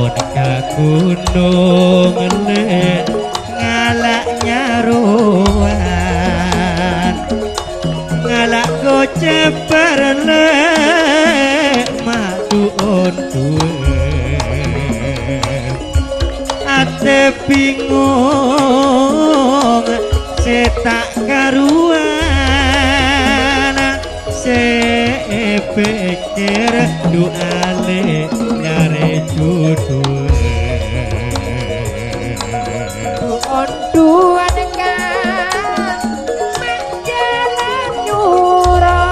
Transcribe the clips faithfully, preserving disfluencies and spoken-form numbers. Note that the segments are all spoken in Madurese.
Mon ka ghunong, Lè', ngala' nyarowan, ngala' kocèpar, Lè', ma' du'on duwâ'. Atè bingong sè ta' karuwan, sè èpèkkèr du'a, Lè', nyarè jhudhuwâ. Du'on duwâ'na ka ma' jhâlân nyoro.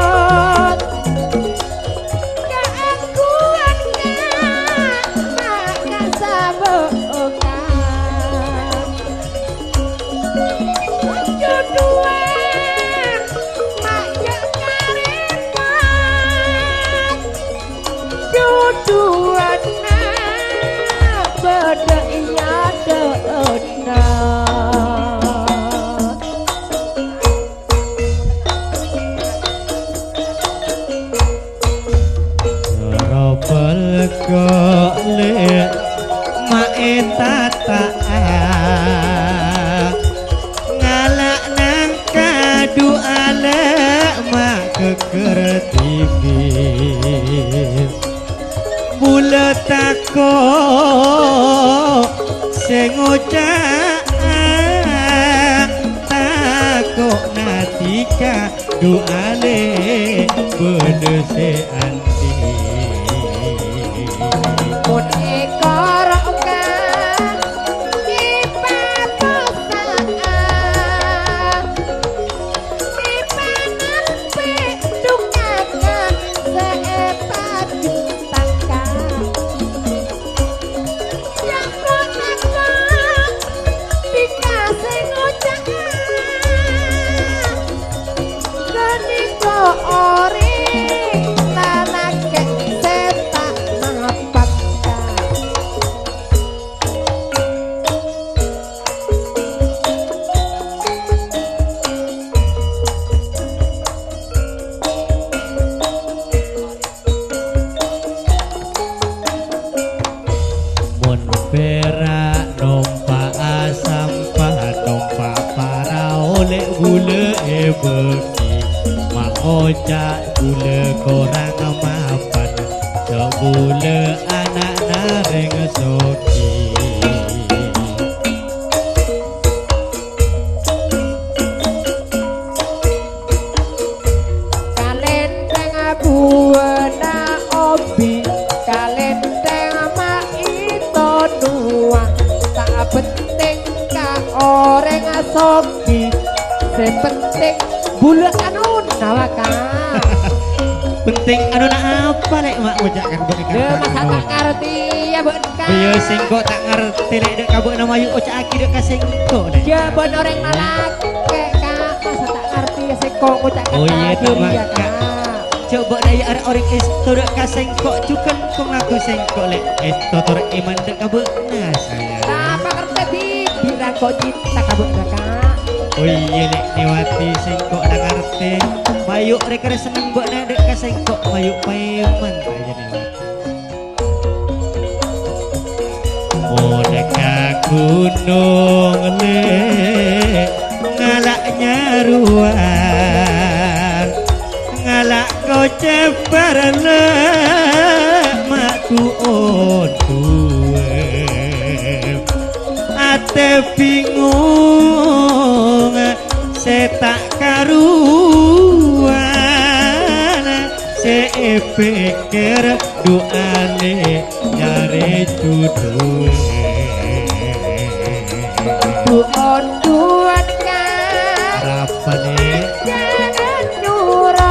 Kaangguyan ka ma' kasabo'an. Jhudhuwân ma' jhâ' karèpot. Jhudhuwânna bâdâ è adâ'na. Robol ko' Lè' ma' ètata'a, ngala' nangka du'a, Lè', ma' ghâgghâr dhibi'. Bulâ tako' sè ngoca'a, tako' ngadika du'a, Lè', bâdâ sè andi'. Mon èkoro' ka èpaposa'a, èpanampe' dhungakan sè èpajhentangka. Jhâ' ko' tako', dhika sè ngoca'a, ghânèka orèng lalakè' sè ta' mapanta. Mon pèra' nompa'a sampan, nompa' parao, Lè', bulâ èbâghi. Ma' oca' bulâ korang mapan, jhâ' bulâ ana'na rèng soghi. Kalènthèng buwâna obi, kalènthèng maèto nuwa. Ta' pentèng ka orèng soghi, sè pentèng bulâ anona, Ka'. Pentèng anona apa, Lè', ma' oca' kan bâ'na? Lha, masa ta' ngartè, yâ, bâ'na? Iyâ, sèngko' ta' ngartè, Lè', dâ' ka bâ'na mayu oca'aghi dâ' ka sèngko', Lè'. Yâ, bâ'na orèng lalakè', Ka'. Masa ta' ngartè, yâ, sèngko' ngoca' kata Oh, iyâ, ta' diri, yâ, maka. Ka'. Jhâ' bâ'na, yâ, arè orèng èsto dâ' ka sèngko', jhughân ko' ngaku sèngko', Lè'. Èsto tor èman dâ' ka bâ'na, sayang. Napa ngartè, Bi? Bilâ ko' cinta ka bâ'na, Ka'. Oh, iyâ, Lè', nèwati sèngko' la ngartè. Mayu rè-, karè senneng bâ'na dâ' ka sèngko', mayu paèman, ta' iyâ nèwati. Mon ka ghunong, Lè', ngala' nyarowan, ngala' kocèpar, Lè', ma' du'on duwâ'. Atè bingong sè ta' karuwan, sè èpèkkèr du'a, Lè', nyarè jhudhuwâ. Du'on duwâ'na ka Arapa, Lè'? Jhâlân noro'.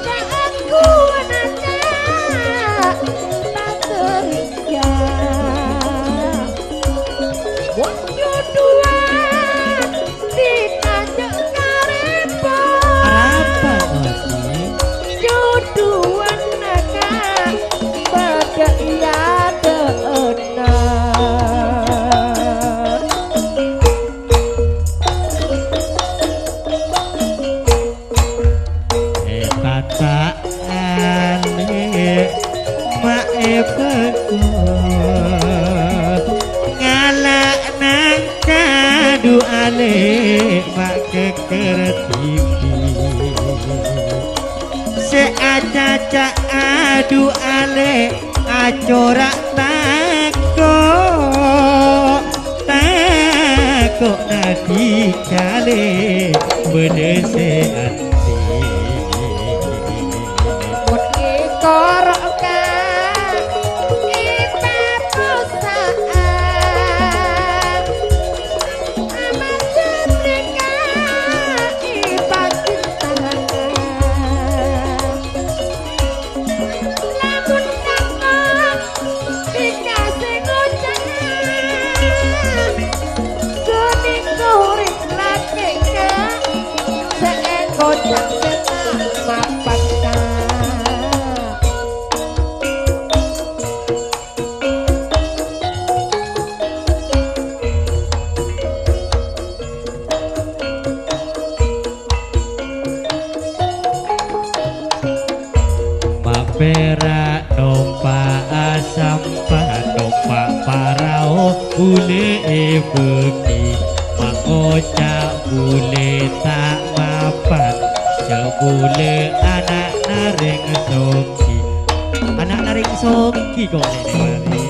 Kaangguyan ka ta' tèrèya. Mon jhudhuwân dhika jhâ' karèpot. Arapa, Wati? Jhudhuwânna ka bâdâ è Pak Keker T V. Sè acaca adu alè acora' tako', tako' nadhi calè bâdâ sè andhi'. Mon èkoro' ka èpaposa'an. Mapèra' nompa' asampan, nompa' parao bulâ èbâgi, mangoca' bulâ ta' mapan, jhâ' bulâ ana'na rèng sogi. Ana'na rèng sogi kok nèka, Wali.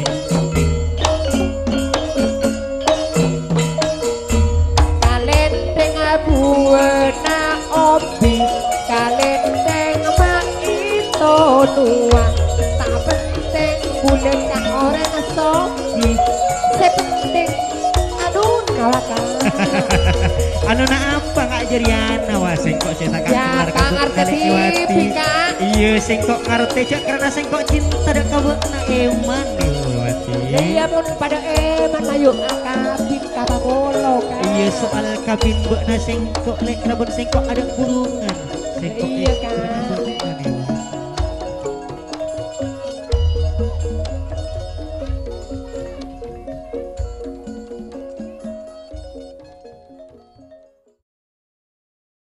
Kalèntèng buwâna obi, kalèntèng maèto nuwa. Ta' pentèng bulâ ka orèng sogi. Sè pentèng anuna, Kak. Anuna apa, Kak, jârèya? Wah, sèngko' sè ta' Ya, kangen Kak, ngartè kalè' Iwati. Tipi, Kak. Iyâ, sèngko' ngartè jhâ' karana sèngko' cinta dâ' ka bâ'na, èman, Iwati. Iyâ, mon padâ èman, ayo akabin ka papolo, Kak. Iyâ, soal kabin bâ'na sèngko', lè', rabon sèngko' adâ' burungan. Sèngko' Iyâ, Kak.